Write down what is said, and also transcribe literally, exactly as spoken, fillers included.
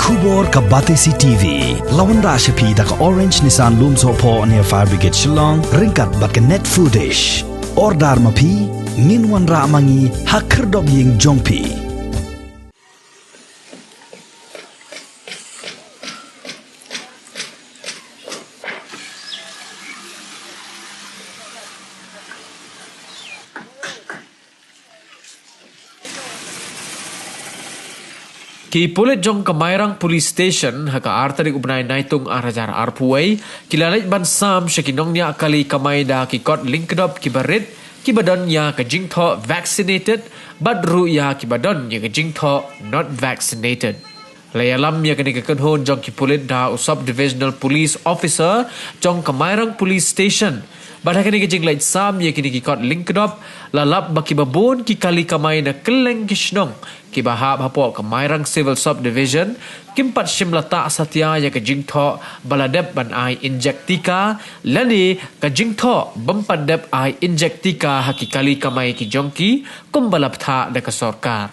Khubor ka Batesi T V. La wanrah sha phi da ka Orange Nissan Lumsohphoh near Fire Brigade Shillong, ryngkat bad ka Net Foodish. Order ma phi, ngin wanrah ma ngi ha khyrdop ïing jong phi. Ki pulit jong ka Mairang Police Station ha ka ar tarik u bnai Naitung ar hajar arphew wei ki la leit ban sam sha ki nongñiah kali kamai da ki kot lyngkdop kiba rit kiba don ïa ka jingthoh vaccinated bad ruh ïa kiba don ïa ka jingthoh not vaccinated. La ïalam ïa kane ka kynhun jong ki pulit da u Sub Divisional Police Officer jong ka Mairang Police Station. Bad ha kane ka jingleit sam ïa kine ki kot lyngkdop, la lap ba kiba bun ki kali kamai na kylleng ki shnong kiba hap hapoh ka Mairang Civil Sub Division kim pat shym la tah satia ïa ka jingthoh ba la dep ban ai injek tika, lane ka jingthoh bym pat dep ai injek tika ha ki kali kamai ki jong ki kumba la bthah da ka sorkar.